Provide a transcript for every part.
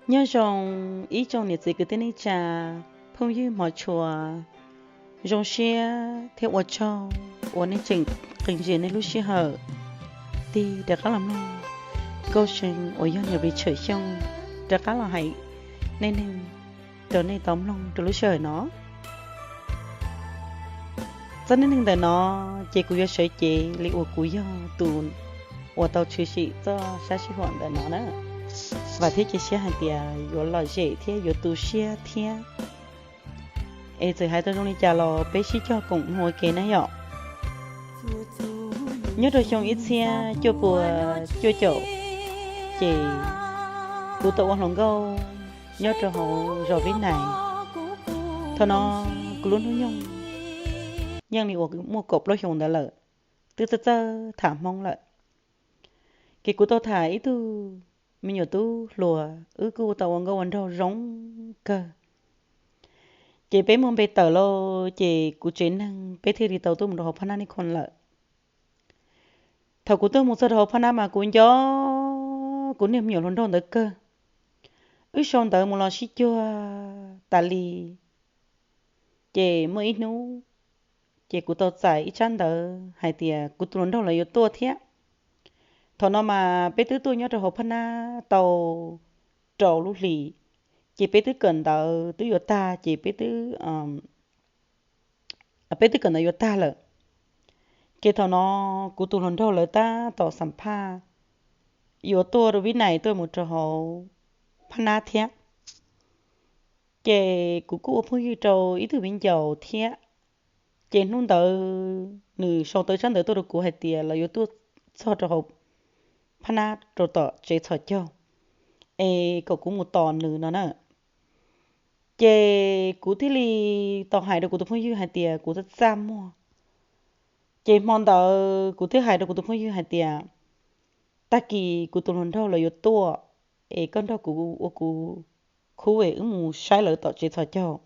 Nyob zoo ib tsoom niam txiv kwv tij neej tsa, phooj ywg hmov tshua, zoo siab thiab ua tsaug uas nej tseem qee ntsis nej lub sij hawm tig rov qab los mloog Nkauj See uas yog niam Richard Xyooj rov qab los hais neej neeg rau nej tau mloog rau lub sij hawm no. Txoj neej neeg ntawm no ces kuv yuav sawv cev li uas kuv yog tus uas tau tshwm sim txoj sab sij huam ntawm no na. Vam thiab cia siab hais tias yuav lom zem thiab yuav tu siab thiab. Es txawm hais tau zoo li cas los peb sib cog koom mloog ua ke na yom. Nyob rau xyoo ib txhiab cuaj puas cuaj caum, ces kuv tau ua hluas nkauj nyob rau hauv zos Vib Nais. Thaum no kuv lub hnub nyoog yeej li uas muaj kaum plaub xyoos ntawd lawm, twb txawj txawj tham Hmoob lawm. Ces kuv tau tham ib tug me nyuam tub hluas, wb kuj tau ua nkauj ua nraug zoo kawg. Ces peb muaj npe tawm lauj, ces kuv tsev neeg peb thiaj li tau tuaj mus rau hauv Phab Nab Nij Khoom lawm. Thaum kuv tuaj mus txog rau hauv Phab Nab mas kuv nco kuv niag me nyuam hluas nraug ntawd kawg. Wb sau ntawv mus los sib cuag tas li. Ces muaj ib hnub, ces kuv tau txais ib tsab ntawv hais tias kuv tus hluas nraug lawv yuav tuaj thiab. Thaum no mas peb twb tuaj nyob rau hauv Phab Nab tau rau lub hlis, ces peb twb kawm ntawv twb yuav tag, ces peb twb peb twb kawm ntawv yuav tag lawm. Ces thaum no kuv tus hluas nraug lawv tab tom xam phaj yuav tuaj rau Vib Nais tuaj mus rau hauv Phab Nab thiab. Ces kuv kuj ua phooj ywg rau ib tug viv ncaus thiab. Ces hnub ntawd nws sau tau tsab ntawv tuaj rau kuv hais tias lawv yuav tuaj txog rau hauv Phab Nab rau tom tsev txhos caug, es kom kuv mus tos nws no na. Ces kuv thiaj li tau hais rau kuv tus phooj ywg hais tias kuv txaj txaj muag. Ces hmo ntawd kuv thiaj hais rau kuv tus phooj ywg hais tias, tag kis kuv tus hluas nraug lawv yuav tuaj, es koj nrog kuv ua kuv khub es wb mus saib lawv tom tsev txhos caug.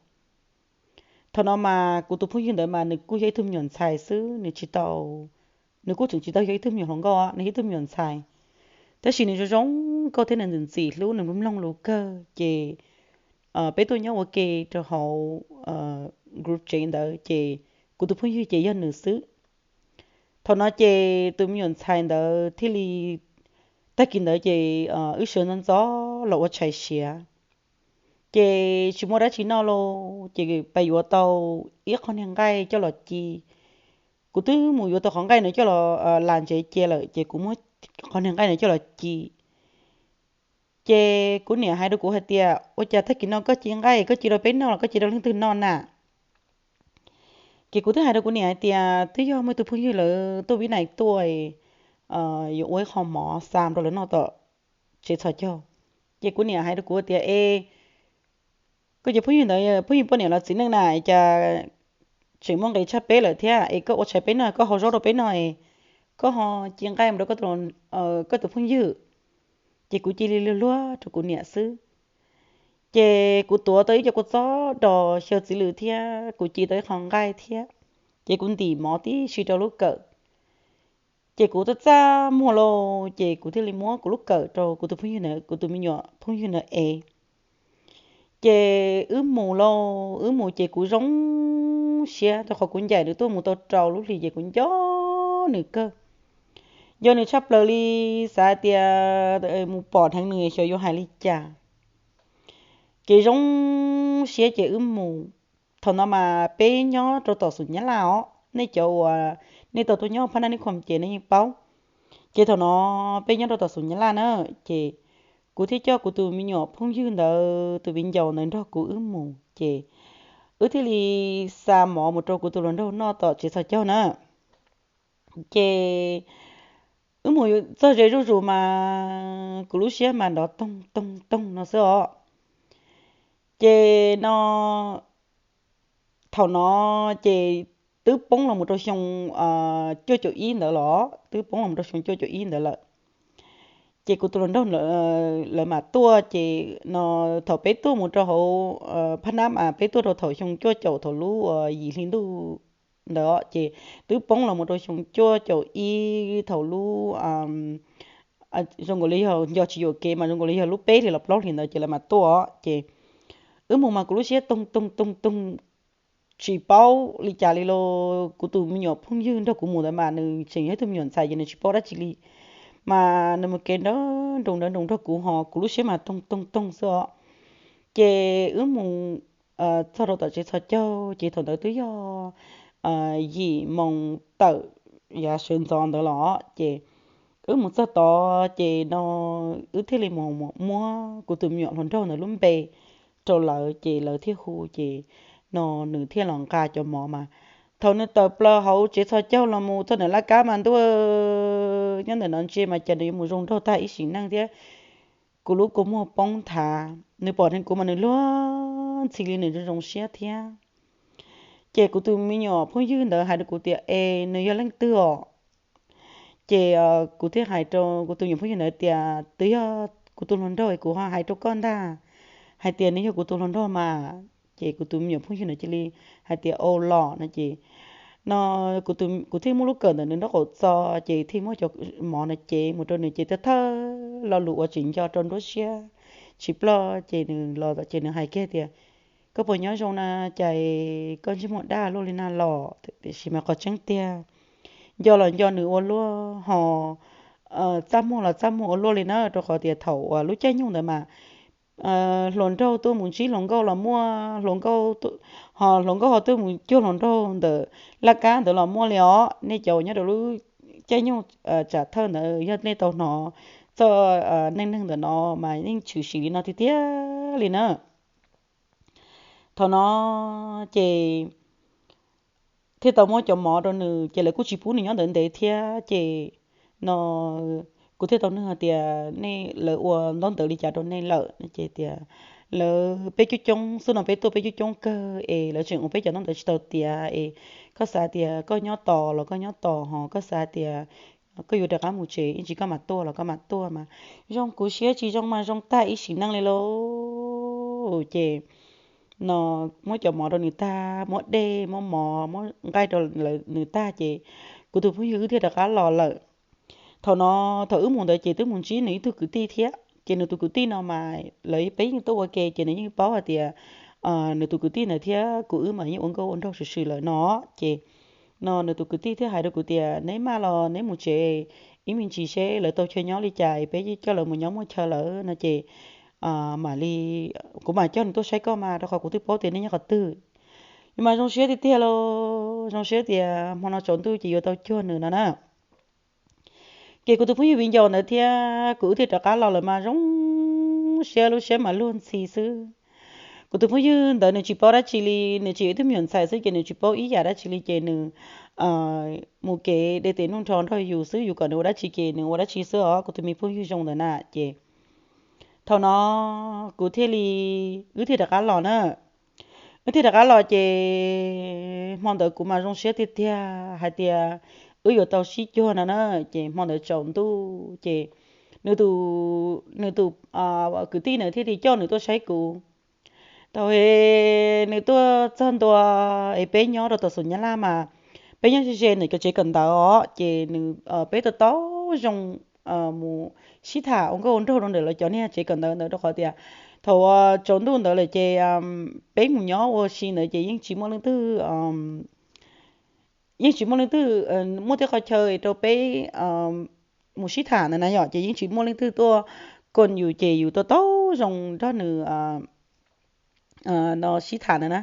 Thaum no mas kuv tus phooj ywg ntawd mas nws kuj yog ib tug me nyuam ntxhais xwb, nws tsis tau, nws kuj tseem tsis tau yog ib tug me nyuam hluas nkauj, nws yog ib tug me nyuam ntxhais. Tab sis nws zoo zoo nkauj thiab nws ntxim ntxim hlub, nws mloog mloog lus kawg. Ces peb tuaj nyob ua ke rau hauv group tsev ntawd, ces kuv tus phooj ywg ces yog nws xwb. Thaum no ces tus me nyuam ntxhais ntawd thiaj li, tag kis ntawd ces wb sawv ntxov ntxov los ua tshais siav. Ces tsis muaj dab tsi noj lauj, ces pais yuav tau ib qho niag nqaij coj los ci. Kuv twb mus yuav tau qhov nqaij no coj los las ntsev cia lawm, ces kuv muab qhov niag nqaij no coj los ci. Ces kuv niam hais rau kuv hais tias, ua cas tag kis no koj ci nqaij, koj ci rau peb noj los koj ci rau leej twg noj na? Ces kuv twb hais rau kuv niam hais tias twb yog muaj tus phooj ywg lawv tuaj Vib Nais tuaj, yuav ua ib qho mov xa rau lawv noj tom tsev txhos caug. Ces kuv niam hais rau kuv tias, e, koj cov phooj ywg ntawd phooj ywg poj niam los txiv neej na, cas tseem muaj nqis tshaj peb lawm thiab, es koj ua tshais peb noj, koj hau zaub rau peb noj, es koj ho ci nqaij mus rau koj tus phooj ywg. Ces kuv cia li luag luag rau kuv niam xwb. Ces kuv tuav tau ib co kua txob dos xyaw txiv lws thiab kuv ci tau ib qho nqaij thiab, ces kuv ntim mov tib si rau lub kawm. Ces kuv txaj txaj muag lauj, ces kuv thiaj li muab kuv lub kawm rau kuv tus phooj ywg ntawd, kuv tus me nyuam phooj ywg ntawd ev. Ces wb mus lauj, wb mus ces kuv zoo siab rau qhov kuv ncaim nws tuaj mus tau rau lub hlis ces kuv nco nws kawg. Nco nws tshaj plaws li, xav hais tias mus pom dheev nws xyov yuav hais li cas. Ces zoo siab ces wb mus. Thaum no mas peb nyob rau tom xus Nyab Laj os, nej cov uas nej tau tuaj nyob Phab Nab Nij Khoom ces nej yeej paub. Ces thaum no peb nyob rau tom xus Nyab Laj na, ces kuv thiaj coj kuv tus me nyuam phooj ywg ntawd, tus viv ncaus ntawd nrog kuv wb mus, ces wb thiaj li xa mov mus rau kuv tus hluas nraug noj tom tsev txhos caug na. Ces wb mus txog ze zuj zus mas kuv lub siab mas nrov toog toog toog no xwb os. Ces no, thaum no ces twb poob los mus rau xyoo cuaj caum ib ntawd los, twb poob los mus rau xyoo cuaj caum ib ntawd lawm. Ces kuv tus hluas nraug lawv mam tuaj, ces no thaum peb tuaj mus rau hauv Phab Nab mas peb tuaj rau thaum xyoo cuaj caum thaum lub yim hli ntuj ntawd, ces twb poob los mus rau xyoo cuaj caum ib thaum lub zoo nkaus li yog nco tsis yuam kev mas zoo nkaus li yog lub peb hlis los plaub hlis ntawd ces lawv mam tuaj. Ces wb mus mas kuv lub siab toog toog toog toog tsis paub li cas li los kuv tus me nyuam phooj ywg nrog kuv mus ntawd mas nws tseem yog ib tug me nyuam ntxhais ces nws tsis paub dab tsi li, mas nws mus kev nrawv nroos nrawv nroos nrog kuv ho kuv lub siab mas toog toog toog xwb os. Ces wb mus txog rau tom tsev txhos caug ces thaum ntawd twb yog yim moos tawm yav sawv ntxov ntawd los ces wb mus txog tod ces no wb thiaj li mus muab kuv tus me nyuam hluas nraug ntawd lub npe rau lawv ces lawv thiaj hu ces no nws thiaj los nqa cov mov mas thaum nws tawm plaws hauv tsev txhos caug los mus txog ntawm laj kab mas ntuj, nyob ntawm no ntsia mas cas nws yuav mus zoo nraug tag ib sim neej thiab. Kuv lub kua muag poob nthav, nws pom dheev kuv mas nws luag ntxhi li nws zoo zoo siab thiab. Ces kuv tus me nyuam phooj ywg ntawd hais rau kuv tias es nws yog leej twg os? Ces kuv thiaj hais rau kuv tus me nyuam phooj ywg ntawd tias twb yog kuv tus hluas nraug es kuv ho hais rau koj ntag, hais tias nws yog kuv tus hluas nraug mas. Ces kuv tus me nyuam phooj ywg ntawd cia li hais tias au los no ces no kuv thiaj muab lub kawm ntawm nws nraub qaum txo ces thiaj muab cov mov no cev mus rau nws ces thawj thawj lo lus uas tseem nco rau nruab siab tsis ploj ces nws los ces nws hais kiag tias koj puas nyob zoo na, cas koj ntsej muag daj luaj li na los? Tiam sis mas qhov tseeb tiag nco los nco nws ua luaj ho txaj muag los txaj muag ua luaj li na, rau qhov tias thaum uas lub caij nyoog ntawd mas hluas nraug tuaj mus ntsib hluas nkauj los muaj, hluas nkauj ho hluas nkauj ho tuaj mus cuag hluas nraug ntawm laj kab ntawd los muaj li os. Nej cov uas nyob rau lub caij nyoog tsam thawj ntawd yog nej tau hnov txoj neej neeg ntawm no mas yeej tshwm sim li no tiag tiag li na. Thaum no ces thiaj tau muab cov mov rau nws ces lawv kuj tsis pub nws nyob ntawd ntev thiab ces no kuv thiaj tau nug hais tias nej, lawv ua ntaub ntawv li cas rau nej lawm no ces tias lawv peb coob coob xwb no, peb tuaj peb coob coob kawg es lawv tseem ua peb cov ntaub ntawv tsis tau tiav es koj xav tias koj nyob tos los koj nyob tos, ho koj xav tias koj yuav rov qab mus tsev ib ntsis koj mam tuaj los koj mam tuaj mas zoo kuv siab tsis zoo mas zoo tag ib sim neej li lauj. Ces no muab cov mov rau nws tag, muab dej muab mov muab nqaij rau nws tag ces kuv tus phooj ywg wb thiaj rov qab los lawm. Thaum no thaum wb mus ntawd ces twb mus ntsib nws ib tug kwv tij thiab ces nws tus kwv tij no mas lawv peb yeej tuaj ua ke ces nws yeej paub hais tias nws tus kwv tij ntawd thiab kuv wb mas yeej ua nkauj ua nraug swm swm lawm no ces no nws tus kwv tij thiaj hais rau kuv tias neb maj los neb mus tsev ib me ntsis seb lawv tau chaw nyob li cas peb coj lawv mus nyob muaj chaw lawm no ces mam li, kuv mam coj nws tuaj saib koj mas rau qhov kuv twb paub tias nej nyob qhov twg. Yus mas zoo siab tiag tiag lauj, zoo siab tias hmo no tsaus ntuj ces yuav tau cuag nws no na. Ces kuv tus phooj ywg viv ncaus ntawd thiab kuv wb thiaj rov qab los lawm mas zoo siab, lub siab mas luag ntxhi xwb. Kuv tus phooj ywg ntawd nws tsis paub dab tsi li, nws tsis yog ib tug me nyuam ntxhais xwb ces nws tsis paub ib yam dab tsi li ces nws mus kev de tes nuj nrho nrog yus xwb, yus kom nws ua dab tsi ces nws ua dab tsi xwb os kuv tus me phooj ywg zoo ntawd na ces thaum no kuv thiaj li, wb thiaj rov qab los na. Wb thiaj rov qab los ces hmo ntawd kuv mas zoo siab tiag tiag hais tias wb yuav tau sib cuag no na. Ces hmo ntawd tsaus ntuj ces nws tus, nws tus kwv tij ntawd thiaj li coj nws tuaj saib kuv. Thaum nws tuaj txog ntua es peb nyob rau tom xus Nyab Laj mas peb nyob ze ze ntawm cov tsev kawm ntawv os ces nws, peb tau tau zoo mus sib tham ua nkauj ua nraug rau ntawm lawv cov niag tsev kawm ntawv ntawd rau qhov tias thaum tsaus ntuj ntawd lawm ces peb mus nyob ua si ntawd ces yeej tsis muaj leej twg, yeej tsis muaj leej twg muaj tej qhov chaw rau peb mus sib tham ntawd na yom, ces yeej tsis muaj leej twg tuaj koom yus ces yus tau tau zoo nrog nws no sib tham ntawd na.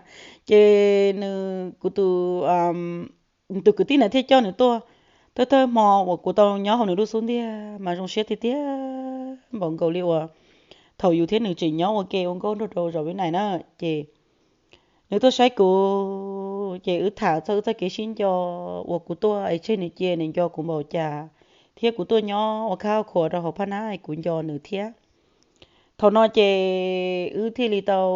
Ces nws, kuv tus, tus kwv tij ntawd thiaj coj nws tuaj. Thawj thawj hmo uas kuv tau nyob hauv nws lub xub ntiag mas zoo siab tiag tiag npaum nkaus li uas thaum yus thiab nws tseem nyob ua ke ua nkauj nraug rau zaum vib nais na. Ces nws tuaj saib kuv ces wb tham txog wb txoj kev sib nco uas kuv tuaj es tseg nws cia nws nco kuv npaum cas, thiab kuv tuaj nyob ua khab ua khuav rau hauv phab nab es kuv nco nws thiab. Thaum no ces wb thiaj li tau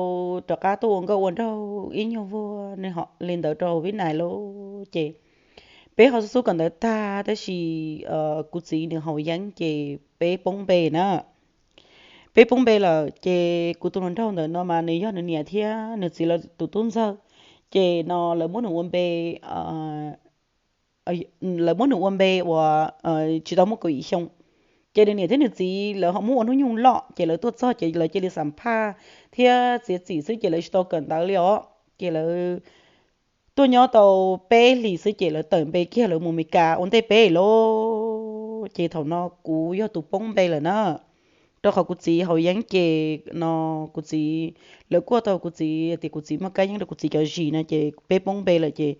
rov qab tuaj ua nkauj ua nraug ib nyuag vuag li ntawd rau hauv vib nais lauj. Ces peb ho xub xub kawm ntawv tag tab sis kuv txiv nws haus yeeb ces peb poob npe na. Peb poob npe lawm ces kuv tus hluas nraug ntawm no mas nws yog nws niam thiab nws txiv lawv tus tub ntxawg. Ces no lawv muab nws ua npe, lawv muab nws ua npe uas tsis tau muaj kaum yim xyoo. Ces nws niam thiab nws txiv lawv ho muab ua hnub nyoog loj, ces lawv tuaj txog ces lawv cia li xam phaj thiab txiav txim xwb ces lawv tsis tau kawm ntawv li os. Ces lawv tuaj nyob tau peb hlis xwb ces lawv tawm npe kiag lawv mus Meskas ua ntej peb lawm. Ces thaum no kuv yog tus poob npe lawm na, rau qhov kuv txiv haus yeeb ces no kuv txiv, lawv kuaj tau kuv txiv tias kuv txiv muaj kab yeeb rau kuv txiv cov zis no ces peb poob npe lawm ces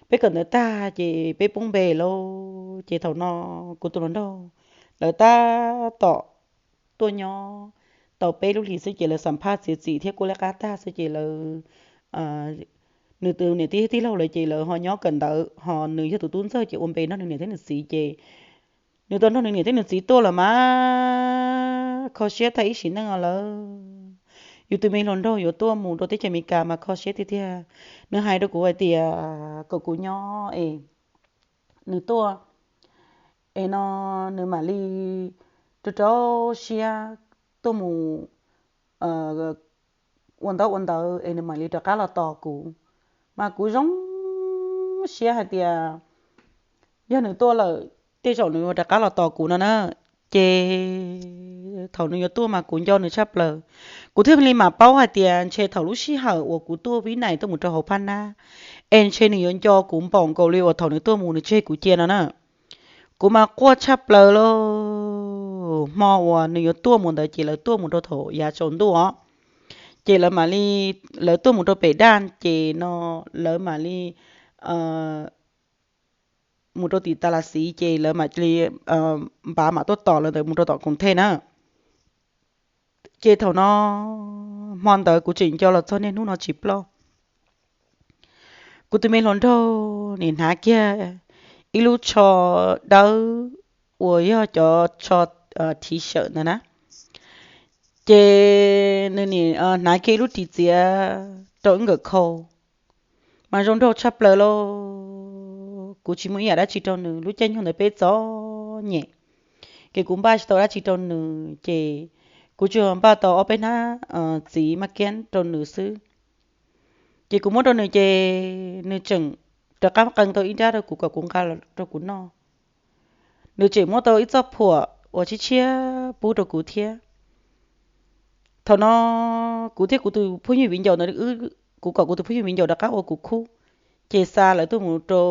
peb kawm ntawv tag ces peb poob npe lawm. Ces thaum no kuv tus hluas nraug lawv tab tom tuaj nyob tau peb lub hlis xwb ces lawv xam phaj txiav txim thiab kuaj liab qab tag xwb ces lawv, nws tus niam tij tij laug lawv ces lawv ho nyob kawm ntawv, ho nws yog tus tub ntxawg ces ua npe nrog nws niam thiab nws txiv ces nws tau nrog nws niam thiab nws txiv tuaj lawm mas kho siab tag ib sim neej os lawm. Yus tus me hluas nraug yuav tuaj mus rau teb chaws Amelikas mas kho siab tiag tiag. Nws hais rau kuv hais tias kom kuv nyob es nws tuaj es no nws mam li rau rau siab tuaj mus ua ntaub ua ntawv es nws mam li rov qab los tos kuv. Mas kuv zoo siab hais tias yog nws tuaj lawm tej zaum nws yuav rov qab los tos kuv no na. Ces thaum nws yuav tuaj mas kuv nco nws tshaj plaws. Kuv thiaj li mam paub hais tias ntshe thaum lub sij hawm uas kuv tuaj vib nais tuaj mus rau hauv Phab Nab es ntshe nws yuav nco kuv npaum nkaus li uas thaum nws tuaj mus nws tseg kuv cia no na. Kuv mas quaj tshaj plaws lauj. Hmo uas nws yuav tuaj mus ntawd ces lawv tuaj mus rau thaum yav tsaus ntuj os. Ces lawv mam li, lawv tuaj mus rau pem daj ces no lawv mam li mus rau tim Tas Las Xiv ces lawv mam li npav mam tuaj tos lawv ntawd mus rau tom Koos Thej na. Ces thaum no hmo ntawd kuv tseem nco los txog niaj hnub no tsis ploj. Kuv tus me hluas nraug nim hnav kiag ib lub tsho dawb uas yog cov tsho thiv sawm ntawd na. Ces nws nim hnav kiag ib lub ris txiav rau ib nkawm khau, mas zoo nraug tshaj plaws lauj. Kuv tsis muaj ib yam dab tsi rau nws, lub caij nyoog ntawd peb txom nyem, ces kuv npaj tsis tau dab tsi rau nws, ces kuv tsuas npaj tau ob peb hnab txiv maj kiab rau nws xwb. Ces kuv muab rau nws ces nws tseem rov qab qee tau ib nrab rau kuv kom kuv nqa rau kuv noj. Nws tseem muab tau ib txoj phuam uas tshiab tshiab pub rau kuv thiab. Thaum no kuv thiab kuv tus phooj ywg viv ncaus ntawd, kuv kom kuv tus phooj ywg viv ncaus rov qab ua kuv khub, ces xa lawv tuaj mus rau,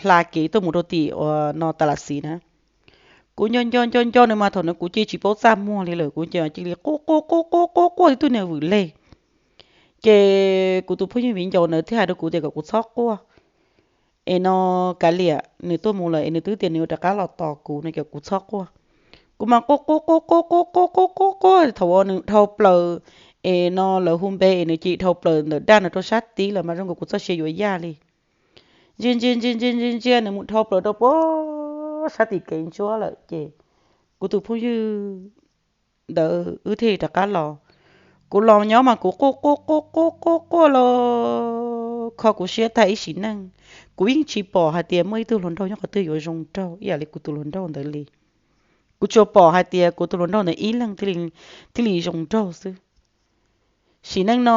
hla kev tuaj mus rau tim uas no Tas Las Xiv na. Kuv nco nco nco nco nws mas thaum no kuv cia tsis paub txaj muag li lawm, kuv cia li quaj quaj quaj quaj quaj quaj tib tug niag vwm leg. Ces kuv tus phooj ywg viv ncaus ntawd thiaj hais rau kuv tias kom kuv txhob quaj, es no kav liam, nws tuaj mus lawm es nws twb tias nws yuav rov qab los tos kuv no, kom kuv txhob quaj. Kuv mas quaj quaj quaj quaj quaj quaj quaj quaj quaj thaum uas nws dhau plaws, es no lawv hu npe es nws cia li dhau plaws ntawm daj no rau sab tid lawm mas zoo nkaus kuv txoj sia yuav yaj li. Ntsia ntsia ntsia ntsia ntsia ntsia nws mus dhau plaws rau puag sab tim kev ntsuab lawm ces kuv tus phooj ywg ntawd wb thiaj li rov qab los. Kuv los nyob mas kuv quaj quaj quaj quaj quaj quaj los kho kuv siab tag ib sim neej. Kuv yeej tsis pom hais tias muaj ib tug hluas nraug nyob qhov twg yuav zoo nraug ib yam li kuv tus hluas nraug ntawd li. Kuv tsuas pom hais tias kuv tus hluas nraug ntawd ib leeg thiaj li zoo nraug xwb. Sim neej no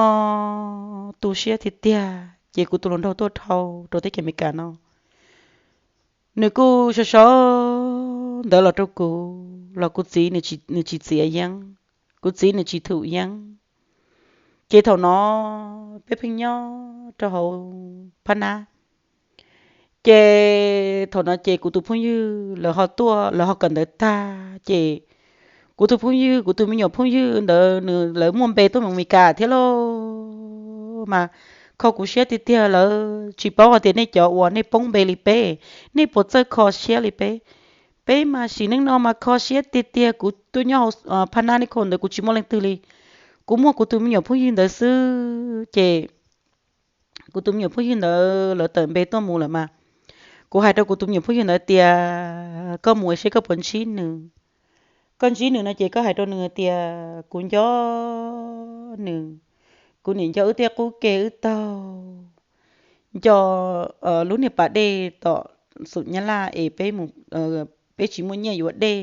tu siab tiag tiag, ces kuv tus hluas nraug tuaj dhau rau teb chaws Amelikas no, nws kuj sawv sawv ntawd los rau kuv los kuv txiv nws tsis txiav yeeb, kuv txiv nws tsis thum yeeb. Ces thaum no peb pheej nyob rau hauv Phab Nab. Ces thaum no ces kuv tus phooj ywg lawv ho tuaj, lawv ho kawm ntawv tag ces kuv tus phooj ywg, kuv tus me nyuam phooj ywg ntawd nws, lawv muaj npe tuaj mus Amelikas thiab lauj. Mas kho kuv siab tiag tiag, lawv tsis paub hais tias nej cov uas nej poob npe li peb, nej puas txawj kho siab li peb. Peb mas sim neej no mas kho siab tiag tiag, kuv tuaj nyob hauv Phab Nab Nikos ntawd kuv tsis muaj leej twg li, kuv muaj kuv tus me nyuam phooj ywg ntawd xwb ces kuv tus me nyuam phooj ywg ntawd lawv tawm npe tuaj mus lawm mas kuv hais rau kuv tus me nyuam phooj ywg ntawd tias koj mus seb koj puas ntsib nws. Koj ntsib nws no ces koj hais rau nws tias kuv nco nws, kuv nim nco wb tej qub ke wb taug, nco lub niag pas dej tom xum Nyab Laj es peb, peb tsis muaj nyiaj yuav dej,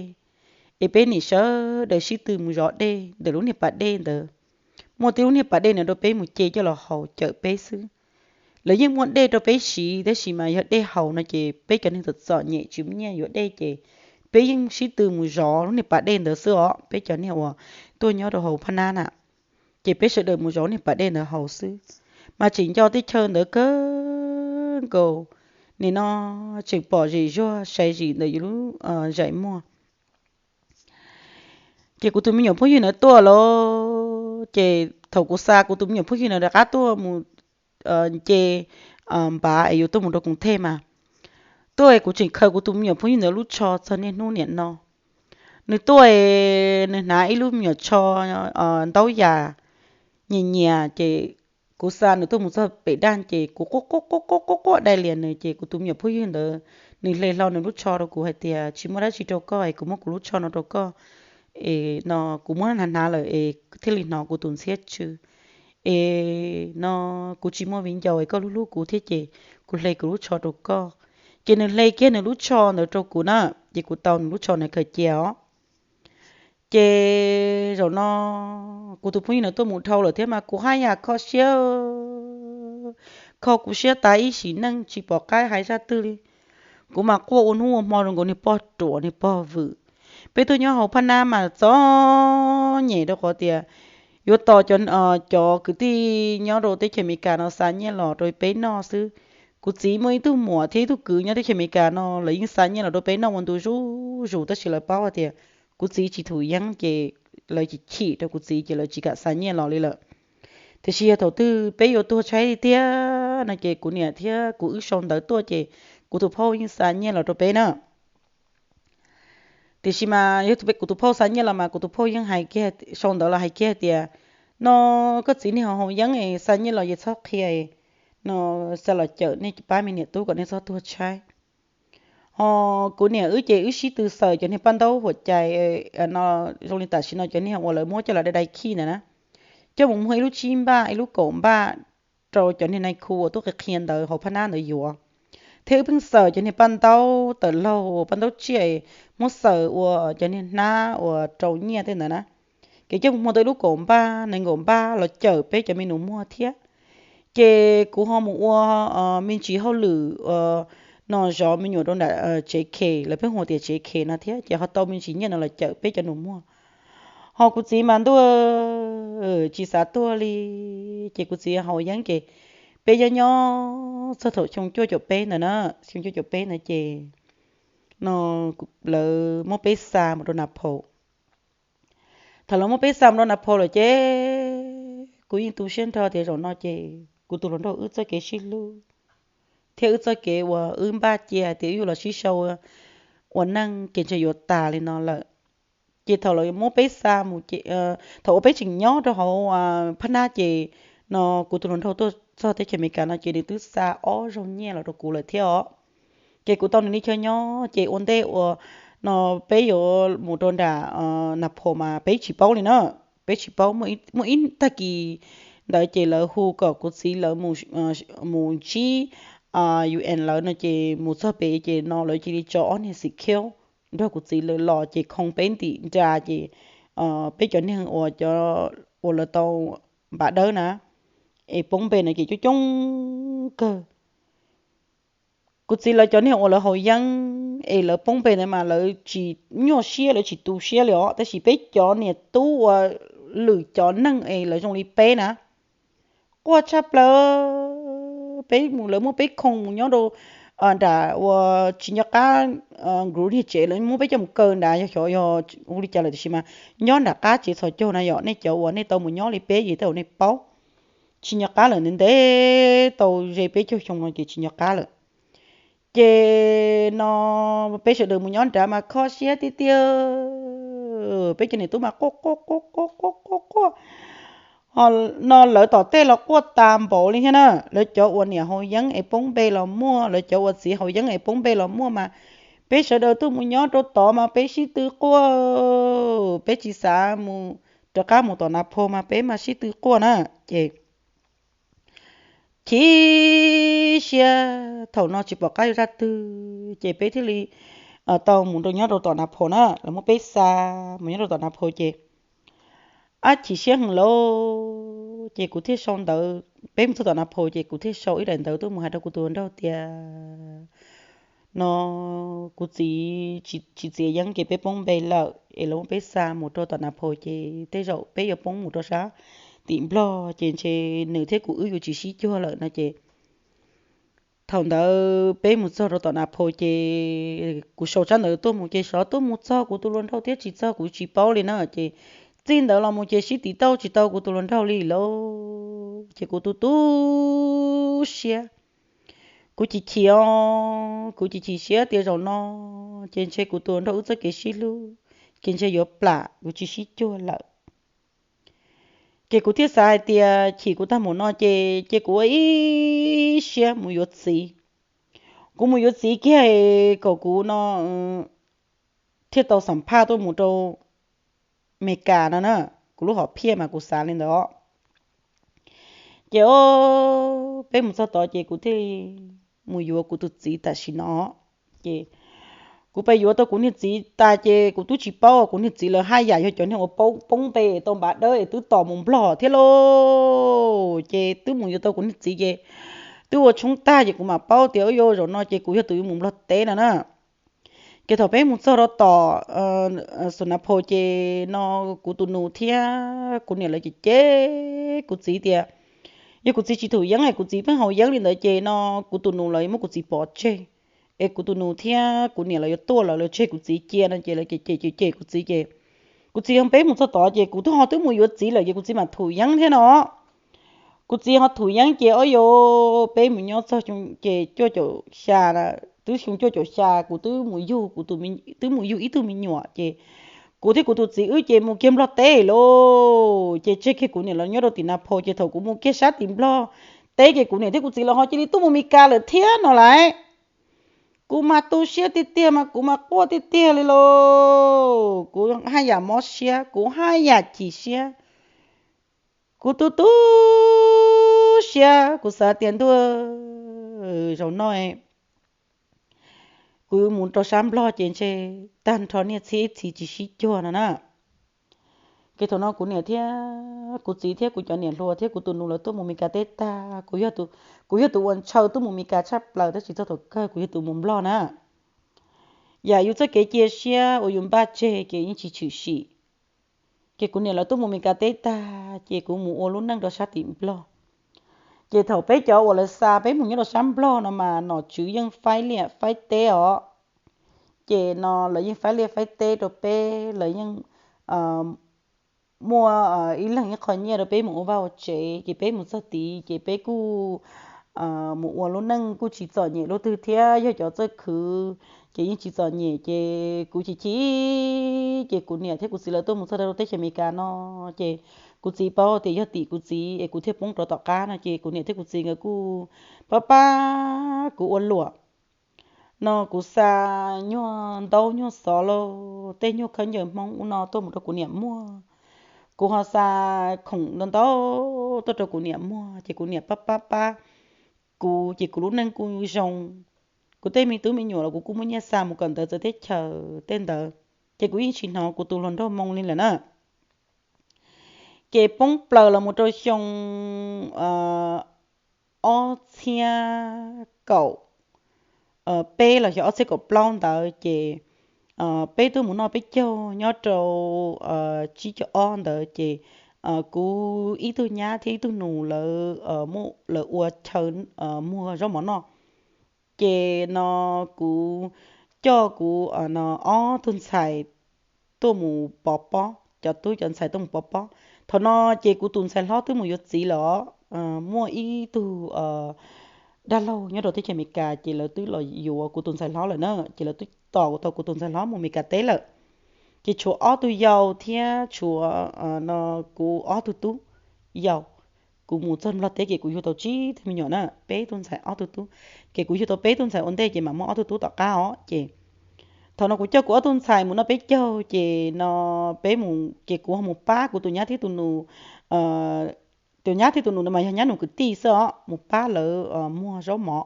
es peb nim sawv daws sib tw mus zov dej ntawm lub niag pas dej ntawd. Muaj tib lub niag pas dej ntawd rau peb mus ce coj los haus cawm peb xwb. Lawv yeej muaj dej rau peb siv tab sis mas yog dej haus no ces peb cov neeg txom txom nyem tsis muaj nyiaj yuav dej ces peb yeej sib tw mus zov lub niag pas dej ntawd xwb os, peb cov niag uas tuaj nyob rau hauv Phaj Nab na, ces peb sawv daws mus zov lub niag pas dej ntawd haus xwb, mas tseem nco teb chaws ntawd kawg nkaus, nim no tseem pom zim zuag sai zim ntawm yus lub zais muag. Ces kuv tus me nyuam phooj ywg ntawd tuaj lawm, ces thaum kuv xa kuv tus me nyuam phooj ywg ntawd rov qab tuaj mus nce npav es yuav tuaj mus rau Koos Thej mas, tuaj es kuv tseem khaws kuv tus me nyuam phooj ywg ntawd lub tsho txog niaj hnub niam no. Nws tuaj es nws hnav ib lub me nyuam tsho ntaub yas nyias nyias, ces kuv xa nws tuaj mus txog pem daj ces kuv quaj quaj quaj quaj quaj dai lias nws, ces kuv tus me nyuam phooj ywg ntawd nws hle hlo nws lub tsho rau kuv hais tias tsis muaj dab tsi rau koj es kuv muab kuv lub tsho no rau koj, es no kuv muab hnav hnav lawm es thiaj li hnov kuv tus ntxhiab tsw, es no kuv tsis muaj viv ncaus es koj hlub hlub kuv thiab ces kuv hle kuv lub tsho rau koj. Ces nws hle kiag nws lub tsho ntawd rau kuv na, ces kuv tau nws lub tsho ntawd khaws cia os. Ces zaum no kuv tus phooj ywg ntawd tuaj mus dhau lawm thiab mas kuv haj yam kho siab, kho kuv siab tas ib sim neej tsis pom qab hais zaj twg li. Kuv mas quaj ua hnub ua hmo zoo nkaus niag pog ruam niag pog vwm. Peb tuaj nyob hauv Phaj Nab mas txom nyem rau qhov tias yuav tos cov kwv tij nyob rau teb chaws Amelikas no xa nyiaj los rau peb noj xwb. Kuv txiv muaj ib tug muam thiab ib tug kwv nyob teb chaws Amelikas no, lawv yeej xa nyiaj los rau peb noj ua ntu zuj zus, tab sis lawv paub hais tias kuv txiv tsis thum yeeb ces lawv chim chim rau kuv txiv ces lawv tsis kam xa nyiaj los li lawm. Tiam sis yog thaum twg peb yuav tuag tshaib tiag no ces kuv niam thiab kuv wb sau ntawv tuaj ces kuv tus phauj yeej xa nyiaj los rau peb na. Tiam sis mas yog kuv tus phauj xa nyiaj los mas kuv tus phauj yeej hais kiag, sau ntawv los hais kiag tias, no koj txiv niag haus yeeb es xa nyiaj los yeej txhob qhia, no xa los cawm nej pab me niam tub kom nej txhob tuag tshaib. Ho kuv niam wb ces wb sib tw xaws cov niag paj ntaub huam cai no, zoo li tam sim no cov niag uas lawv muab coj los dai dai khij ntawd na, coj mus muag ib lub tsib npaj ib lub kaum npaj rau cov niag nai khu uas tuaj qhia ntawv hauv Phaj Nab ntawd yuav. Thiab wb pheej xaws cov niag paj ntaub tawm laug, paj ntaub tsiaj, muab xaws ua cov niag hnab uas rau nyiaj tej ntawd na, ces coj mus muag tau ib lub kaum npaj nees nkaum npaj los cawm peb cov me nus muag thiab. Ces kuv ho mus ua me ntsis hauj lwm no zov me nyuam rau nram tsev khes, lawv pheej hu tias tsev khes no thiab, ces ho tau me ntsis nyiaj no los cawm peb cov nus muag. Ho kuv txiv mas ntuj tsis xav tuag li, ces kuv txiv haus yeeb ces peb nyob nyob txog thaum xyoo cuaj caum peb ntawd na, xyoo cuaj caum peb ntawd ces no lawv muab peb xa mus rau Nas Phos. Thaum lawv muab peb xa mus rau Nas Phos lawm ces kuv yeej tu siab nrho tias zaum no ces kuv tus hluas nraug wb txoj kev sib hlub thiab wb txoj kev uas wb npaj cia hais tias wb yuav los sib sau ua neej ces ntshe yuav tas li no lawm. Ces thaum lawv muab peb xa mus, thaum uas peb tseem nyob rau hauv Phaj Nab ces no kuv tus hluas nraug tuaj txog teb chaws Amelikas no ces nws twb xa ob zaug nyiaj los rau kuv lawm thiab os. Ces kuv tau nws li chaw nyob ces ua ntej uas no peb yuav mus rau nram Nas Phos mas peb tsis paub li na. Peb tsis paub, muaj ib tag kis ntawd ces lawv hu kom kuv txiv lawv mus ntsib U N lawv no ces mus txog pem ces no lawv cia li tso ob niag xim khiab nrog kuv txiv lawv los ces khoo peb ntim nra ces peb cov neeg uas cov uas lawv tau npav dawb na es poob npe no ces coob coob kawg. Kuv txiv lawv cov niag uas lawv haus yeeb es lawv poob npe ntawd mas lawv tsis nyuaj siab, lawv tsis tu siab li os, tab sis peb cov niam tub uas lwm cov neeg es lawv zoo li peb na, quaj tshaj plaws. Peb mus lawv muab peb khoo mus nyob rau nram uas tsis nco qab, nkawd niag tsev lawv muab peb coj mus kaw nrad, yog xyov yog ua li cas lawm tiam sis mas nyob nram qab tsev txhos caug na yom, nej cov uas nej tau mus nyob li peb ces tej zaum nej paub. Tsis nco qab lawm ntev ntev tau ze peb caug xyoo no ces tsis nco qab lawm. Ces no peb sawv daws mus nyob nrad mas kho siab tiag tiag, peb cov niam tub mas quaj quaj quaj quaj quaj quaj. Ho no lawv tom tej los quaj tas npaum li thiab na, lawv cov uas niam haus yeeb es poob npe los muaj, lawv cov uas txiv haus yeeb es poob npe los muaj mas peb sawv daws tuaj mus nyob rau tod mas peb sib tw quaj, peb tsis xav mus rov qab mus tom Nas Phos mas peb mas sib tw quaj na. Ces chim siab thaum no tsis pom qab yuav zaj twg ces peb thiaj li tau mus rau nyob rau tom Nas Phos na, lawv muab peb xa mus nyob rau tom Nas Phos ces ab chim siab heev lauj. Ces kuv thiaj sau ntawv, peb mus txog tom Nas Phos ces kuv thiaj sau ib daim ntawv tuaj mus hais rau kuv tus hluas nraug tias no kuv txiv tsis txiav yeeb ces peb poob npe lawm es lawv muab peb xa mus rau tom Nas Phos ces tej zaum peb yuav poob mus rau sab tim Nplog ces ntshe nws thiab kuv wb yuav tsis sib cuag lawm no ces thaum ntawd peb mus txog rau tom Nas Phos ces kuv sau tsab ntawv tuaj mus ces xyov tuaj mus txog kuv tus hluas nraug thiab tsis txog kuv tsis paub li na ces txij ntawd los mus ces sib tiv tauj tsis tau kuv tus hluas nraug li lauj ces kuv tu tu siab. Kuv chim chim os, kuv chim chim siab tias zaum no ces ntshe kuv tus hluas nraug wb txoj kev sib hlub ces ntshe yuav plam kuv tsis sib cuag lawm. Ces kuv thiaj xav hais tias chim kuv tag mus no ces ces kuv ua ib siab mus yuav txiv. Kuv mus yuav txiv kiag kom kuv no thiaj tau xam phaj tuaj mus rau Meskas no na. Kuv lub hom phiaj mas kuv xav li ntawd os. Ces o, peb mus txog tod ces kuv thiaj mus yuav kuv tus txiv tam sim no. Ces kuv pais yuav tau kuv niag txiv tas ces kuv twb tsis paub kuv niag txiv lawv haj yam yog cov neeg uas poob npe tau npav dawb es twb tos mus Nplog thiab lauj. Ces twb mus yuav tau kuv niag txiv ces twb ua tshoob tag ces kuv mam paub tias yuav zaum no ces kuv yog tus yuav mus Nplog teb no na. Ces thaum peb mus txog rau tom Xus Nas Phos ces no kuv tus nus thiab kuv niam lawv ces cem kuv txiv tias yog kuv txiv tsis thaum yeeb es kuv txiv pheej haus yeeb li ntawd ces no kuv tus nus lawv muab kuv txiv pov tseg es kuv tus nus thiab kuv niam lawv yuav tuaj lawv lawv tseg kuv txiv cia no ces lawv cem cem cem kuv txiv ces kuv txiv yog peb mus txog tod ces kuv twb ho twb mus yuav txiv lawm ces kuv txiv mam thaum yeeb thiab no. Kuv txiv ho thaum yeeb ces o yos peb mus nyob txog ces cuaj caum xya, twb xyoo cuaj caum xya kuv twb mus yug kuv, twb mus yug ib tug me nyuam ces kuv thiab kuv tus txiv wb ces mus kiag Nplog teb lauj. Ces tseg kiag kuv niam lawv nyob rau tim Nas Phos ces thaum kuv mus kiag sab tim Nplog teb ces kuv niam thiab kuv txiv lawv ho cia li tuaj mus Mes Kas lawm thiab no lauj. Kuv mas tu siab tiag tiag mas kuv mas quaj tiag tiag li lauj. Kuv haj yam mob siab, kuv haj yam chim siab. Kuv tu tu siab, kuv xav tias ntuj, zaum no kuv mus rau sab Nplog ces ntshe tag nrho niaj txhia ib txhis tsis sib cuag no na. Ces thaum no kuv niam thiab kuv txiv thiab kuv cov niam hluas thiab kuv tus nus lawv tuaj mus Mes Kas teb tag, kuv yog tus ua ntshaw tuaj mus Mes Kas tshaj plaws tab sis txog thaum kawg kuv yog tus mus Nplog na. Yam yus txoj kev cia siab uas yus npaj tseg ces yeej tsis tshwm sim. Ces kuv niam lawv tuaj mus Mes Kas teb tag ces kuv mus ua lub neej rau sab tim Nplog. Ces thaum peb cov uas lawv xa peb mus nyob rau sab Nplog no mas nom tswv yeej faib liaj faib teb os. Ces no lawv yeej faib liaj faib teb rau peb, lawv yeej muaj ib leeg ib qho nyiaj rau peb mus ua vaj ua tsev, ces peb mus txog tid ces peb kuj mus ua lub neej kuj tsis txom nyem luaj twg thiab yog cov txawj khwv, ces yeej tsis txom nyem. Ces kuv chim chim, ces kuv niam thiab kuv txiv lawv tuaj mus txog rau teb chaws Amelikas no, ces kuv txiv paub tias yog tim kuv txiv es kuv thiaj poob rov tom qab no, ces kuv niam thiab kuv txiv nkawd kuj pab pab kuv ua luam. No kuv xa nyuag ntaub nyuag xov lauj, tej nyuag khaub ncaws Hmoob ub no tuaj mus rau kuv niam muag. Kuv ho xa khoom ntau ntau tuaj rau kuv niam muag, ces kuv niam pab pab pab kuv, ces kuv lub neej kuj zoo. Kuv tej me tub me nyuam los kuv kuj muaj nyiaj xa mus kawm ntawv txawv teb chaws tej ntawd, ces kuv yeej tsis hnov kuv tus hluas nraug moo li lawm na. Ces poob plaws los mus rau xyoo ob txhiab kaum peb los xyov ob txhiab kaum plaub ntawd ces peb tuaj mus noj peb caug nyob rau tsib caug ob ntawd ces kuv ib tug nyab thiab ib tug nus lawv muab lawv ua chaw muag zaub mov noj. Ces no kuv coj kuv no ob tug ntxhais tuaj mus pov pob, cov tub cov ntxhais tuaj mus pov pob. Thaum no ces kuv tus ntxhais hlob twb mus yuav txiv lawm os, muaj ib tug dab laug nyob rau teb chaws Amelikas ces lawv twb los yuav kuv tus ntxhais hlob lawm na, ces lawv twb tos tau kuv tus ntxhais hlob mus Amelikas teb lawm. Ces tshuav ob tug yau thiab tshuav no kuv ob tug tub yau. Kuv mus txog Nplog teb ces kuv yug tau tsib tug me nyuam na, peb tug ntxhais ob tug tub, ces kuv yug tau peb tug ntxhais ua ntej ces mam muaj ob tug tub tom qab os. Ces thaum no kuv coj kuv ob tug ntxhais mus noj peb caug ces no peb mus ces kuv ho mus pab kuv tus nyab thiab tus nus, tus nyab thiab tus nus no mas yog nyab nus kwv tij xwb os, mus pab lawv muag zaub mov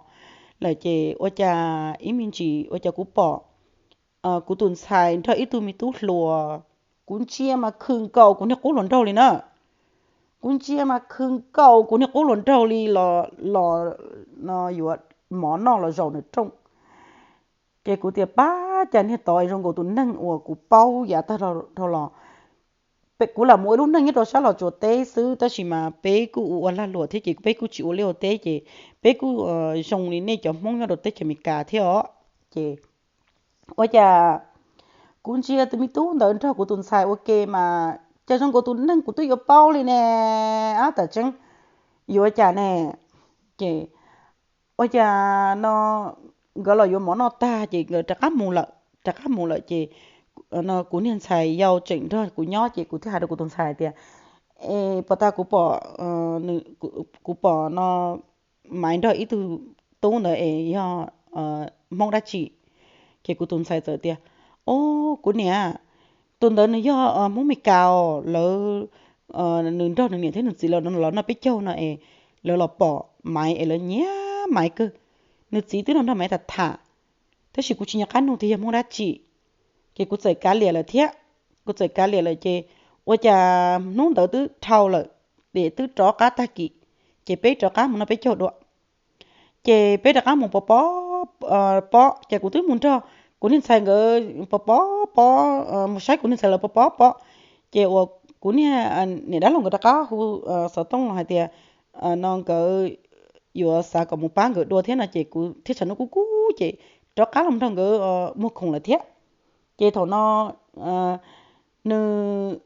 lawm ces ua cas ib me ntsis ua cas kuv pom kuv tus ntxhais nrog ib tug me tub hluas, kuv ntsia mas khw nkaus kuv niag qub hluas nraug li na. Kuv ntsia mas khw nkaus kuv niag qub hluas nraug li los no yuav mov noj los zaum nws rooj. Ces kuv tias pab cas niag tod zoo nkaus tus neeg uas kuv paub yav tag dhau los. Kuv lam mus ua ib lub neej nyob rau sab Los Tsuas teb xwb tab sis mas peb kuj ua ua lag luam thiab ces peb kuj tsis ua liaj ua teb ces peb kuj zoo li nej cov Hmoob nyob rau teb chaws Amelikas thiab os. Ces ua cas kuv ntsia tus me tub ntawd nrog kuv tus ntxhais ua ke mas cas zoo nkaus tus neeg kuv twb yuav paub li ne. Ab, tam tseeb yuav cas ne. Ces ua cas no nkawd los yuav mov noj tag ces nkawd rov qab mus lawm, rov qab mus lawm ces kuv niag ntxhais yau tseem nrog kuv nyob ces kuv thiaj hais rau kuv tus ntxhais tias, es puas tas kuv pom, kuv pom no Maiv nrog ib tug tub ntawd es yog Hmoob dab tsi? Ces kuv tus ntxhais txawm tias, o, kuv niam, tus ntawd nws yog Hmoob Mes Kas os, lawv, nws nrog nws niam thiab nws txiv lawv los noj peb caug no es lawv los pom Maiv es lawv nyiam Maiv kawg. Nws txiv twb nrog Maiv tham tham, tab sis kuv tsis nco qab nug tias yog Hmoob dab tsi. Ces kuv txawm kav liam lawm thiab, kuv txawm kav liam lawm ces ua cas hnub ntawd twb dhau lawm, ces twb rov qab tag kis, ces peb rov qab mus noj peb caug dua. Ces peb rov qab mus pov pob, pob ces kuv twb mus nrog kuv niag ntxhais nkawd pov pob pob, mus saib kuv niag ntxhais lawv pov pob pob. Ces uas kuv niag niam dab laug nkawd rov qab hu xov tooj los hais tias no nkawd yuav xav kom mus pab nkawd dua thiab no ces kuv thiaj tsam hnub kub kub ces rov qab los nrog nkawd muag khoom lawm thiab. Ces thaum no nws,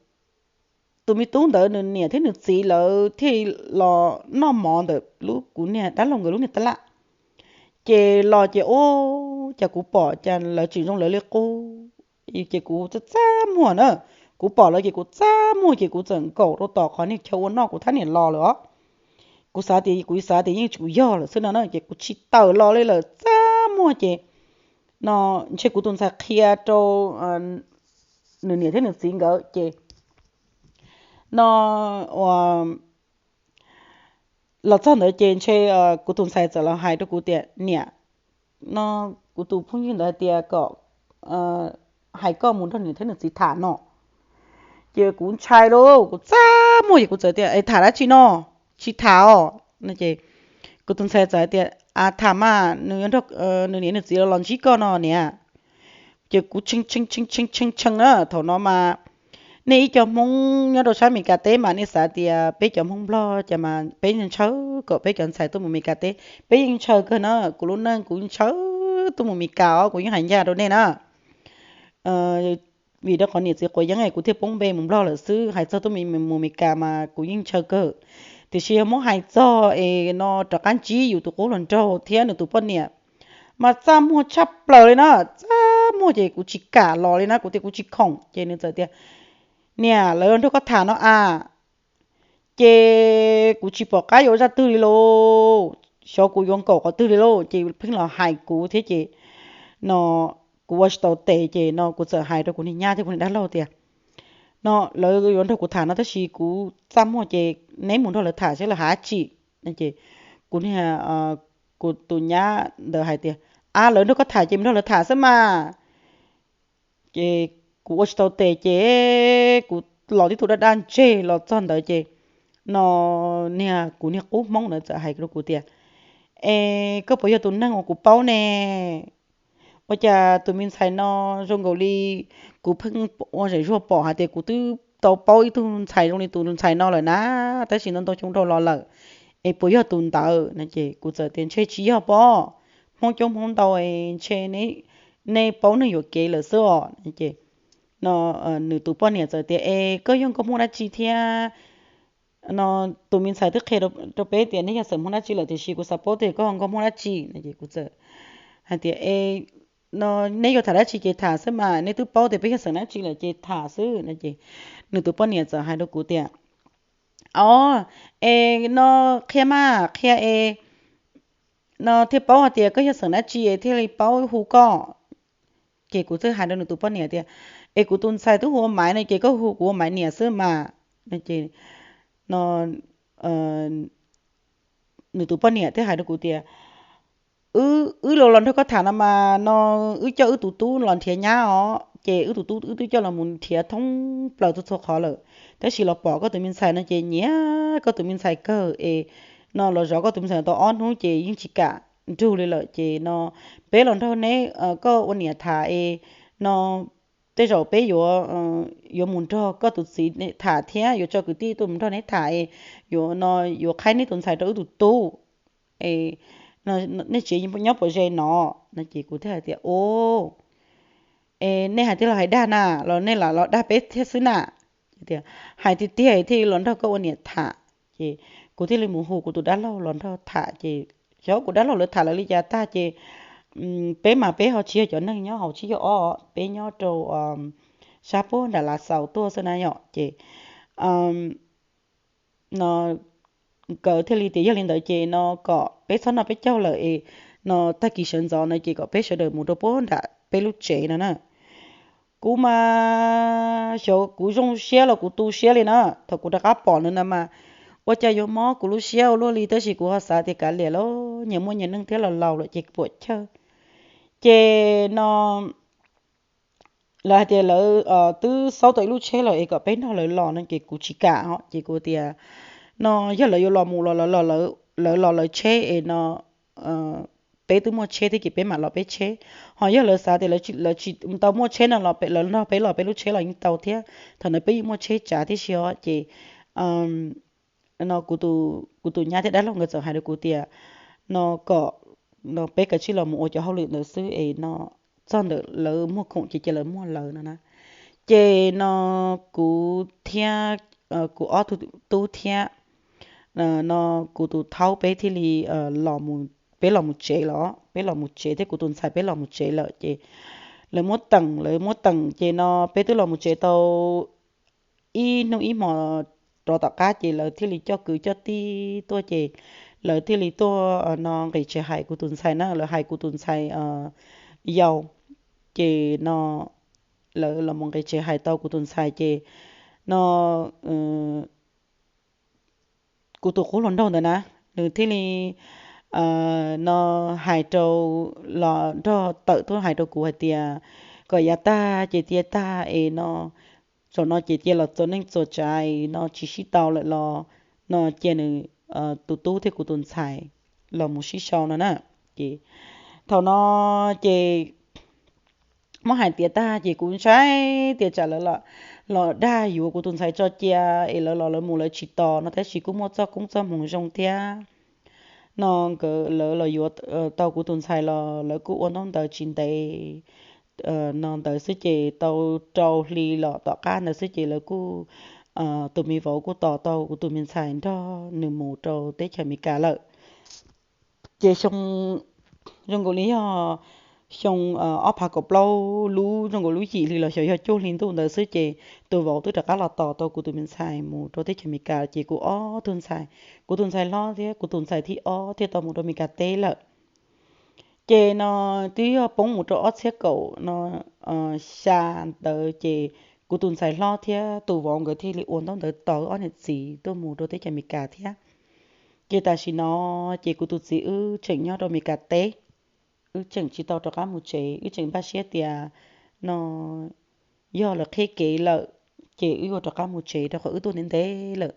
tus me tub ntawd nws niam thiab nws txiv lawv thiaj los noj mov ntawm lub kuv niag dab laug nkawd lub niag tab laj. Ces los ces ua cas kuv pom cas lawv tseem zoo lawv li qub, ces kuv txaj txaj muag na. Kuv pom lawv ces kuv txaj muag ces kuv txawm nkaum rau tom qhov niag chaw ua noj kuv thab niam los lawm os. Kuv xav tias, kuv xav tias yeej tsis yog lawm xwb no na ces kuv tsis tawm los li lawm, txaj muag ces no ntshe kuv tus ntxhais qhia rau nws niam thiab nws txiv nkawd ces no ua los txog ntawd ces ntshe kuv tus ntxhais txawm los hais rau kuv tias, niam, no kuv tus phooj ywg ntawd hais tias kom hais koj mus nrog nws niam thiab nws txiv tham no. Ces kuv ntshai lauj, kuv txaj muag ces kuv txawm tias, es tham dab tsi no? Tsis tham os. Kuv tus ntxhais txawm hais tias, a, tham mas, nws niam nws txiv los los ntsib koj no niam. Ces kuv tshee tshee tshee tshee tshee na, thaum no mas nej ib co Hmoob nyob rau sab Amelikas teb mas nej xav tias peb cov Hmoob Nplog cas mas peb ntshaw kom peb cov ntxhais tuaj mus Amelikas teb, peb yeej ntshaw kawg na, kuv lub neej kuv ntshaw tuaj mus Amelikas os, kuv yeej hais ncaj rau nej na. Vim rau qhov niam txiv quav yeeb es kuv thiaj poob npe mus Nplog lawm xwb, hais txog tuaj mus Amelikas mas kuv yeej ntshaw kawg. Tiam sis yog muab hais txog es no rov qab ntsib yus tus qub hluas nraug thiab nws tus poj niam mas txaj muag tshaj plaws li na, txaj muag ces kuv tsis kam los li na, kuv tias kuv tsis khoom ces nws txawm tias, niam, lawv nrog koj tham no a. Ces kuv tsis pom qab yuav ua zaj twg li lauj, xyov kuv yuav nkaum qhov twg li lauj, ces pheej los hais kuv thiab ces no kuv ua tsis tau tes ces no kuv txawm hais rau kuv niag nyab thiab kuv niag dab laug tias, no lawv yuav nrog kuv tham no tab sis kuv txaj muag ces neb mus nrog lawv tham saib lawv hais dab tsi. Ces kuv niag, kuv tus nyab ntawd hais tias, a, lawv nrog koj tham ces mus nrog lawv tham xwb mas. Ces kuv ua tsis tau tes ces kuv los tib tug daj daj ntseg los txog ntawd ces no niag kuv niag qub Hmoob ntawd txawm hais rau kuv tias, es koj puas yog tus neeg uas kuv paub ne? Ua cas tus me ntxhais no zoo nkaus li kuv pheej ua zem zuag pom hais tias kuv twb tau paub ib tug ntxhais zoo li tus ntxhais no lawm na, tab sis ntau ntau xyoo dhau los lawm, es puas yog tus ntawd no? Ces kuv txawm tias ntshe tsis yog pob, Hmoob coob Hmoob ntau es ntshe nej paub neeg yuam kev lawm xwb os. Ces no nws tus poj niam txawm tias, es koj yog nkauj Hmoob dab tsi thiab? No tus me ntxhais twb qhia rau peb tias neb yog xeem Hmoob dab tsi lawm tiam sis kuv xav paub tias koj nkauj Hmoob dab tsi no. Ces kuv txawm hais tias, es no neb yuav tham dab tsi ces tham xwb mas, neb twb paub tias peb yog xeem dab tsi lawm ces tham xwb no. Ces nws tus poj niam txawm hais rau kuv tias, o, es no qhia mas qhia es no thiaj paub hais tias koj yog xeem dab tsi es thiaj li paub hu koj. Ces kuv txawm hais rau nws tus poj niam tias, es kuv tus ntxhais twb hu ua Maiv no ces koj hu kuv ua Maiv niam xwb mas. Ces no nws tus poj niam thiaj hais rau kuv tias, wb los los nrog koj tham no mas no wb coj wb tus tub los nrhiav nyab os, ces wb tus tub wb twb coj los mus nrhiav thoob plaws txhua txhua qhov lawm, tab sis los pom koj tus me ntxhais no ces nyiam koj tus me ntxhais kawg es no los zov koj tus me ntxhais tau ob hnub ces yeej tsis kam nrug li lawm ces no peb los nrog neb, koj ua niam tham es no tej zaum peb yuav, yuav mus nrog koj tus txiv tham thiab yuav tso kwv tij tuaj mus nrog neb tham es yuav no yuav qhaib neb tus ntxhais rau wb tus tub es nej tsev nyob puas ze no? No ces kuv thiaj hais tias, Ub, es nej hais tiag los hais dag na, los nej lam los dag peb thiab xwb na? Tias, Hais tiag tiag thiaj los nrog koj ua niam tham. Ces kuv thiaj li mus hu kuv tus dab laug los nrog tham ces xyov kuv dab laug lawv tham lawv li cas tag ces peb mas peb ho tsis yog cov neeg nyob hauv tsib caug ob, peb nyob rau sab puag nram Lav Xaus tuaj xwb na yom. Ces no nkawd thiaj li tias yog li ntawd ces no kom peb txhob noj peb caug lawm es no tag kis sawv ntxov no ces kom peb sawv daws mus rau puag nram peb lub tsev no na. Kuv mas xyov kuv zoo siab los kuv tu siab li na, thaum kuv rov qab pom nws na mas ua cas yuav mob kuv lub siab ua luaj li, tab sis kuv ho xav tias kav liam lauj, nyias muaj nyias neej thiab, los laus lawm ces puam chawj. Ces no lawv hais tias lawv twb xauj tau ib lub tsheb lawm es kom peb nrog lawv los no ces kuv tsis kam os, ces kuv tias no yog lawv yuav los mus los lawv los lawv tsheb es no peb twb muaj tsheb thiab ces peb mam los peb tsheb. Ho yog lawv xav tias lawv tsis tau muaj tsheb no los lawv nrog peb los peb lub tsheb los yeej tau thiab, thaum ntawd peb yeej muaj tsheb tsav tib si os. Ces no kuv tus nyab thiab dab laug nkawd txawm hais rau kuv tias no kom no peb kav tsij los mus ua cov hauj lwm ntawd xwb es no txog ntawm lawv muag khoom ces cia lawv muag lawv no na. Ces no kuv thiab kuv ob tug tub thiab no kuv tus thaub peb thiaj li los, peb los mus tsev los, peb los mus tsev thiab kuv tus ntxhais peb los mus tsev lawm ces lawv muab teem, lawv muab teem ces no peb twb los mus tsev tau ib hnub ib hmo rov tom qab ces lawv thiaj li coj kwv coj tij tuaj ces lawv thiaj li tuaj no nqis tsev hais kuv tus ntxhais na, lawv hais kuv tus ntxhais yau. Ces no lawv los mus nqis tsev hais tau kuv tus ntxhais ces no kuv tus qub hluas nraug ntawd na, nws thiaj li no hais rau, los nrog tawm tuaj hais rau kuv hais tias kom yav tag ces cia tag es no zaum no ces cia los txuas neej txuas tsav no tsis sib tau lawm los no cia nws tus tub thiab kuv tus ntxhais los mus sib sau no na. Ces thaum no ces muab hais tias tag ces kuv ntshai tias tsam lawv los dag yuav kuv tus ntxhais tso cia es lawv los lawv mus lawv tsis tos no, tab sis kuj muaj txoj koob txoj hmoov zoo thiab no nkawd lawv los yuav tau kuv tus ntxhais los lawv kuj ua ntaub ntawv tsis ntev no ntawd xwb ces tau rau hli los tom qab ntawd xwb ces lawv kuj, tus me vauv kuj tos tau kuv tus me ntxhais nrog nws mus rau teb chaws Amelikas lawm. Ces xyoo zoo nkaus li yog xyoo ob phav kaum plaub lub zoo nkaus lub yim hli los xyov yog cuaj hli ntuj ntawd xwb ces tus vauv twb rov qab los tos tau kuv tus me ntxhais mus rau teb chaws Amelikas ces kuv ob tug ntxhais, kuv tus ntxhais hlob thiab kuv tus ntxhais thib ob thiaj tau mus rau Amelikas teb lawm. Ces no twb yog poob mus rau ob txhiab kaum no xya ntawd ces kuv tus ntxhais hlob thiab tus vauv nkawd thiaj li ua ntaub ntawv tos wb ob niam txiv tuaj mus rau teb chaws Amelikas thiab. Ces tam sim no ces kuv tus txiv wb tseem nyob rau Amelikas teb, wb tseem tsis tau rov qab mus tsev, wb tseem npaj siab tias no yog lawv qhib kev lawm ces wb yuav rov qab mus tsev rau qhov wb tuaj ntev ntev lawm.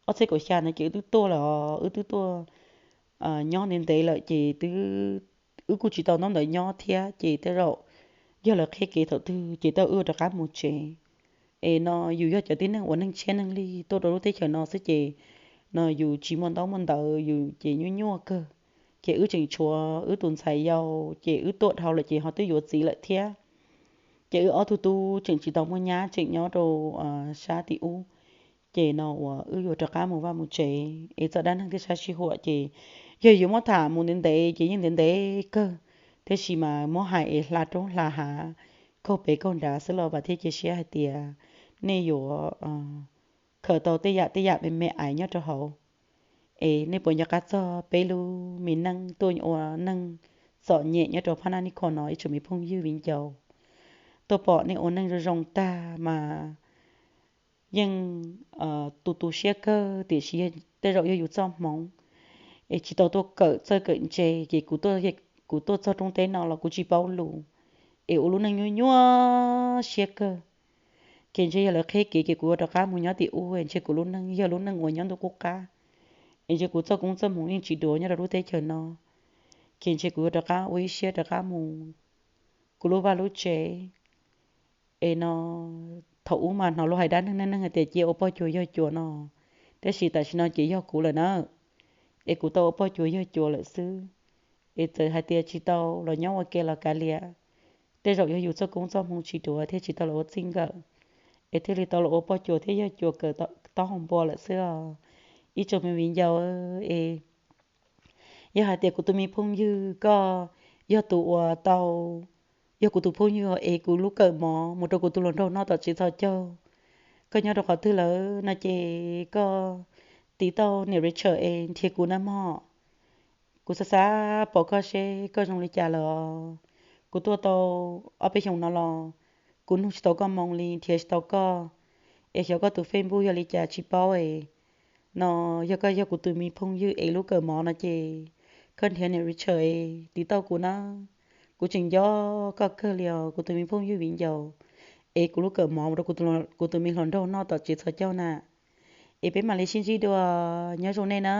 Ob txhiab kaum xya no ces wb twb tuaj lawm, wb twb tuaj nyob ntev ntev lawm ces twb, wb kuj tsis tau ntaub ntawv nyob thiab ces tej zaum yog lawv qhib kev thaum twg ces tej zaum wb yuav rov qab mus tsev. Es no yus yog cov tib neeg uas neeg tshiab neeg lig tuaj rau lub teb chaws no xwb ces no yus tsis muaj ntaub muaj ntawv, yus ces nyuaj nyuaj kawg. Ces wb tseem tshuav wb tus ntxhais yau, ces wb tuaj dhau lawm ces ho twb yuav txiv lawm thiab. Ces wb ob tug tub tseem tsis tau muaj nyab, tseem nyob rau sab tim ub. Ces no uas wb yuav rov qab mus vaj mus tsev es txoj dab neeg thiaj sab sib huam ces yog yuav muab tham mus ntev ntev ces yeej ntev ntev kawg, tiam sis mas muab hais es hla roob hla hav, kaug pem kaug nrad xwb los vam thiab cia siab hais tias nej yuav khaws tau tej yam tej yam me me ais nyob rau hauv. Es nej puas nco qab txog peb lub me neej tuaj ua neej txom nyem nyob rau phab naj nij khua no ib tsoom me phooj ywg viv ncaus? Tuaj pom nej ua neej zoo zoo tag mas yeej tu tu siab kawg, tiam sis tej zaum yog yus txoj hmoov es tsis tau tuaj kawm txawj kawm ntse ces kuv tuaj txog roob teb no los kuv tsis paub lus, es ua lub neej nyuaj nyuaj siab kawg. Ces ntshe yog lawv qhib kev ces kuv yuav rov qab mus nyob tim ub, ntshe kuv lub neej yog lub neej uas nyob ntuj qub qab, es ntshe kuv txoj koob txoj hmoov yeej tsis dua nyob rau lub teb chaws no. ces ntshe kuv yuav rov qab ua ib siab rov qab mus kuv lub vaj lub tsev. Es no thaum ub mas hnov luag hais dab neeg neej neeg hais tias cia ua poj cuag yawg cuas no, tiam sis tam sim no ces yog kuv lawm na. Es kuv tau ua poj cuag yawg cuas lawm xwb. Es txawm hais tias tsis tau los nyob ua ke los kav liam, tej zaum yog yus txoj koob txoj hmoo tsis ruam thiaj tsis tau los ua txij nkawm, es thiaj li tau los ua poj cuag thiab yawg cuas kawm taub hau npua lawm xwb os. Ib tsoom me viv ncaus, es yog hais tias kuv tus me phooj ywg koj yog tus uas tau, yog kuv tus phooj ywg es kuv lub kawm mov mus rau kuv tus hluas nraug noj tom tsev txhos caug, koj nyob rau qhov twg lawm no ces koj tiv tauj niam Richard es nrhiav kuv na mog. Kuv xav xav pom koj seb koj zoo li cas lawm os. Kuv tuaj tau ob peb xyoos no los kuv nug tsis tau koj moo li, nrhiav tsis tau koj, es xyov koj tus Facebook yog li cas tsis paub es. No yog koj yog kuv tus me phooj ywg es lub kawm mov no ces koj nrhiav niam Richard es tiv tauj kuv na. Kuv tseem nco koj kawg li os kuv tus me phooj ywg viv ncaus, es kuv lub kawm mov mus rau kuv tus me hluas nraug noj tom tsev txhos caug na. Es peb mam li sib ntsib dua, nyob zoo nej na.